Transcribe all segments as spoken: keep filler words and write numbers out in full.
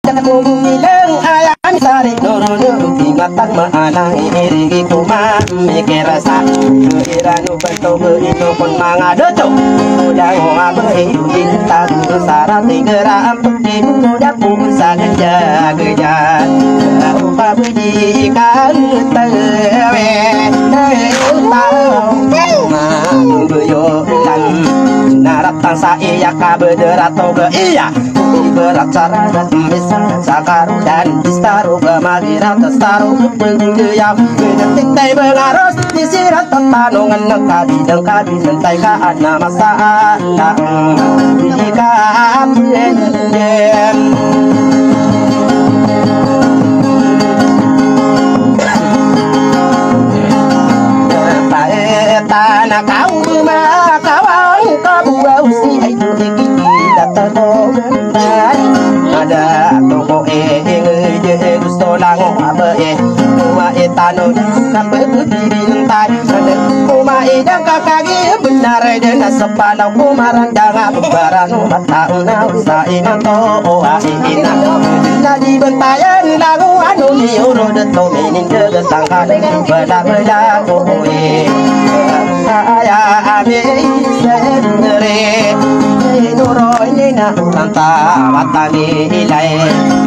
Ko milang aya misari norono, di matag maana irigi ko mamikir sa irano. Togo ino kon manga doto, oda ngo abe indo inta, sara tigera ampek di muda pun sa geja-geja. Upa bedi kan tewe, tewe utau. Manunggu yo ilan, naratan sa iya kabedera togo iya. Ibarat saragat misal sakarodan, di staro ba magirat staro penggeya. Titay bengaros di sirat tanongan, nengkabi, nengkabi, nentay ka ana masalah. Di ka apenden. Paetan ka umma kawang kabuwa usi ay Ada toko e, e, e, gusto lang o abe e. Kuma e tano, kape bibili ng tayo. Kuma e dang kakagi, benar e dyan na sa panaw. Kumarandang a, barano, matao na, sa iman to, o a, ina. Na di bentayan, lagu ano, ni uro, de to, meaning, de, de, tangka, de, bela, bela, o, o, e. Aya ami sendiri, nuro ini na tanta watani ilai.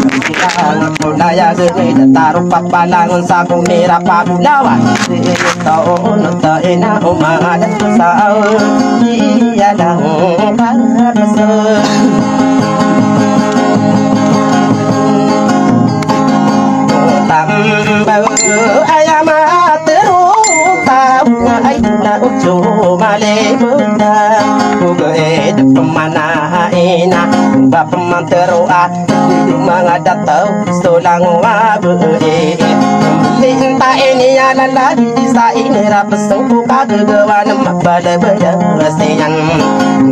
Kita pun aya gini, tarupa palangon sa bumi rapa bulawan. Ito unut ina umada sa iya lang kaso. Tambal aya matero, taw nga ay na utso malimuda. Uga ed pemana ina, ba pemantero a, di manga dataw, so lang wa be e. Minta ini ya lala di sa ini ra peseng ko kagagawa nem bala bala siyan.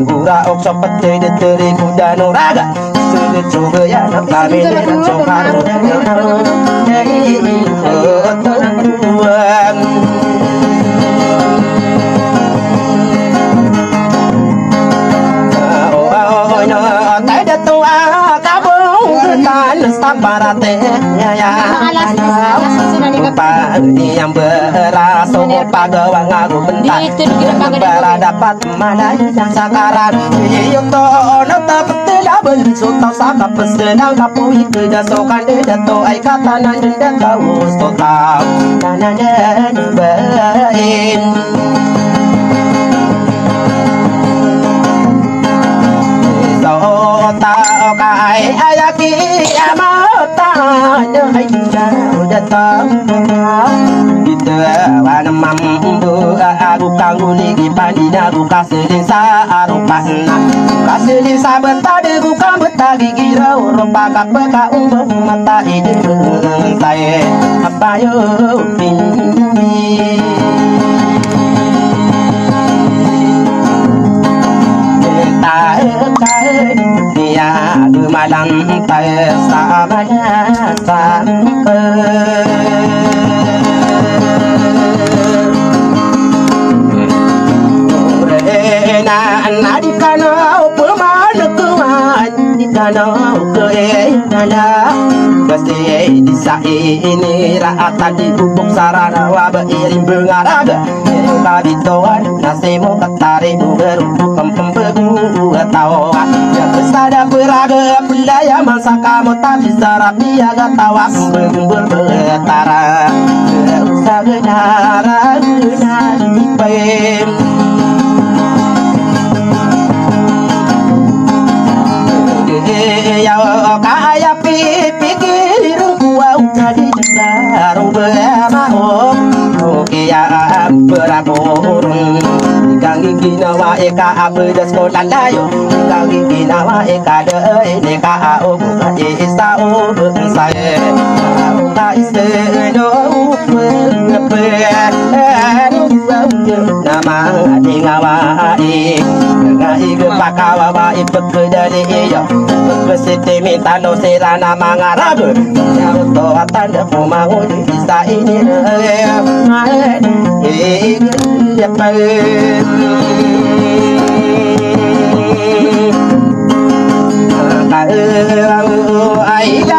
Gura ok so pete de teri kuda no raga. Yang beraso pagawa ngaru bentar. Beradapat Malay dan sakaran. Iyo to, ono to, petela benso to, saka pesenang kapo ikeda so kandida to, ay katanan denda kawo so tao. Nananan bain. So tao ka ay ayaki amata. Ito, wana mambo, ago kanguli, gipandi na go kasilin sa aropa na. Kasilin sa benta de go kambeta gigira, oropa kapeka umbo mata ide mentay. Apayo pindi. Tae, tae, iya, dumalang tae sa maya. Sampe. Ore na, na di kano pemane kuan, di kano ke nana. Pasti di sa ini raatan di bubuk sarana wa ba iring bengaraga. Kabitoan, nasi mo katari mo beru, pempem begu, tawa. Sada beraga, pelaya masa kamu tapi sarapi aga tawa, begu betara. Usaha nara, nari pem. Ya, kaya pipikir kuwa, jadi Baru bemaro, oke ya, beraburung. Ikang ginawa eka apedas ko lalayo. Ikang ginawa eka de, ini ka aogo, isa o bensai. Ka ise no, upe, upe, nama, di ngawa, i. Nga ige pakawa, wa, i, pekeda, di, iyo. Pekesiti, mitano, sirana, manga rabe. Yaw to a tanda ko mangodi sa ini, eh, eh, eh, eh, eh. Ka, eh, eh, ay, da,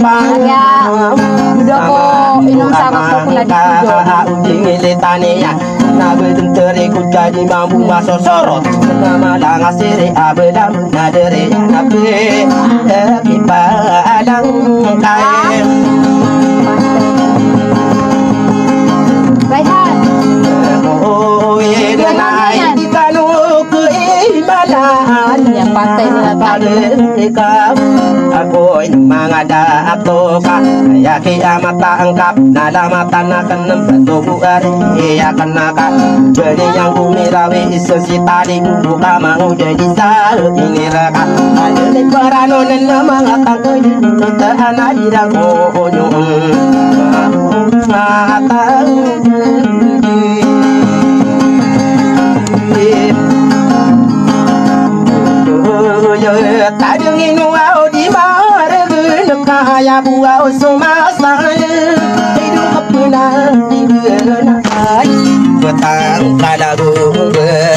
Kaya, uda ko, inong sa ko ko na di ko. Ujing ilitaniya. Na beden teri ko jadi mambo masosorot. Na malanga siri abedam na deri na pe. Epi palang kae. Raihan. Oy, ganay, di ka no ko ibalan. Yan, patay na tayo. Padeka. Akoy manga dato ka, aya kiyamat a angkap, na lamatan aken a batobo ari, iya ken aka. Bani yang gomirawi iso si tali, buka mango jadi sa iniraka. Aya ni paranon na manga tangkay, kota anadira ko onyo. Manga tangkay. Tadeng ino aw di maregen kaya buwa o somasa. Ido kapuna di gena ay. Betang kalago be.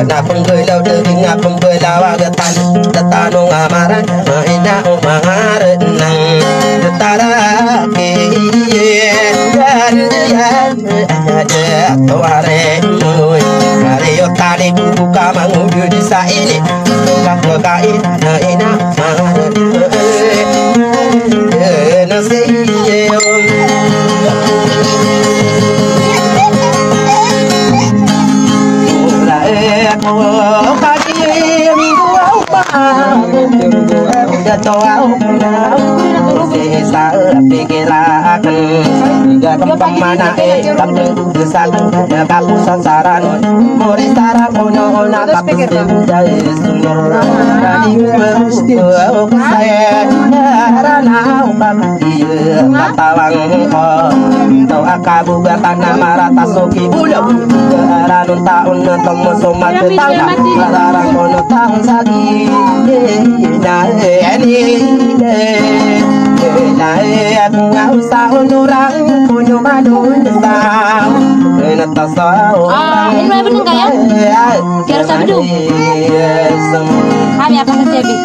Na penggelaw degi nga pembelaw agetan. Tetanong amaran. Ina o mangarenang. Tetaraki. Dan dia. Aya da to are moy. Are yo tali bubu ka mangudu di sa ini. Ka ko ka ina ina. Ena se iye. Ora e ko ka di minggu au pa. Uda to au. Se sa pikir aken. Iga kempang mana e. Kempang Desak, kapusan saran, mori saran, ono, ona, kapus, dai, sunur, dai, saya, rana, upak, iya, katawang, ko, tau, akabu, gatana, marata, soki, bulo, ranu, taun, tomo, somat, tangga, rarang, kono, taun, sagi, na, ni, na, na, na, Ah, ini muna benen kaya? Kaya sabi do. Kami apa sabi?